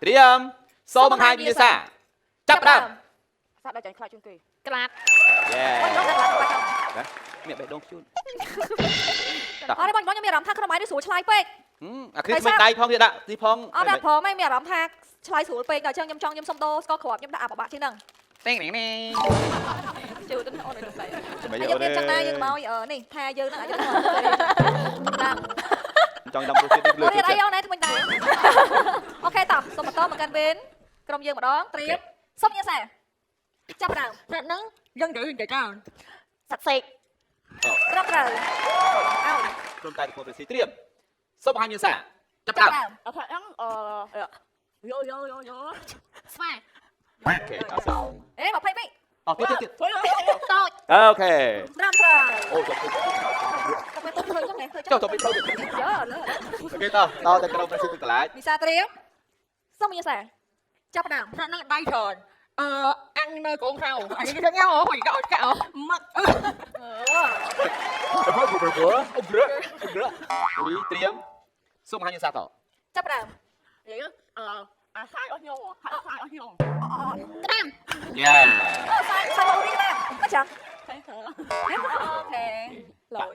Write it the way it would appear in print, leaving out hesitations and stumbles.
ត្រៀមសូមបង្ហាញវិញ្ញាសាចាប់ផ្ដើម សត្វដែលចាញ់ខ្លាចជាងគេ ក្លាត យេ បងខ្ញុំដាក់បាច់ មានបេះដូងជូន អត់ទេបងខ្ញុំមានអារម្មណ៍ថាក្នុងម៉ៃនេះស្រួលឆ្លើយពេក អាគ្រីស្មិនដៃផងទៀតដាក់ទីផង អត់ដាក់ព្រមឯងមានអារម្មណ៍ថាឆ្លើយស្រួលពេកដល់អញ្ចឹងខ្ញុំចង់ខ្ញុំសុំដូរស្ករគ្រាប់ខ្ញុំដាក់អាពិបាកជាងហ្នឹង តែងនេះ ជឿទៅអូនឲ្យទៅ មិន ហើយយើងមានចឹងដែរយើងមកនេះថាយើងហ្នឹងអាចតាម ចង់ដាំរសជាតិនេះលើ អូនរៀនអីអូនឯងថ្មិញដែរអូខេតោះសូមបន្តមកកាន់វេនក្រុមយើងម្ដងត្រៀមសុំញ៉ាសាចាប់ដើម សត្វហ្នឹងយើងនិយាយនិយាយច្រើន សត្វសេក ត្រឹមត្រូវអោ ក្រុមតែប្រសិទ្ធត្រៀមសូមបង្ហាញវិញ្ញាសាចាប់ផ្ដើម ដើម អត់ហ្នឹងអឺយោយោយោយោ ស្វា អូខេអត់សោះ អេ20វិ អត់ទៀតទៀត តូច អូខេ ត្រឹមត្រូវ អូចុះ ទៅទៅឃើញចឹងឃើញ ចុះទៅទៅ យើលើ អូខេតោះតតែក្រុមប្រសិទ្ធកន្លែង នីសាត្រៀមសុំញ៉ាសាចាប់ដើម សត្វហ្នឹងដៃច្រើនអឺអាំងនៅកងខៅអានេះគេញ៉ាំហ៎កោកោម៉ាត់ អឺព្រោះព្រោះព្រោះអូព្រោះព្រោះរីត្រៀមសូមបង្ហាញវិញ្ញាសាត ចាប់ដើម និយាយអឺអាសាយអស់ញោហាក់សាយអស់ញោ ក្តាម យ៉ា អូសាយសាយមករីតាមមកចាំ តែ អូខេឡយ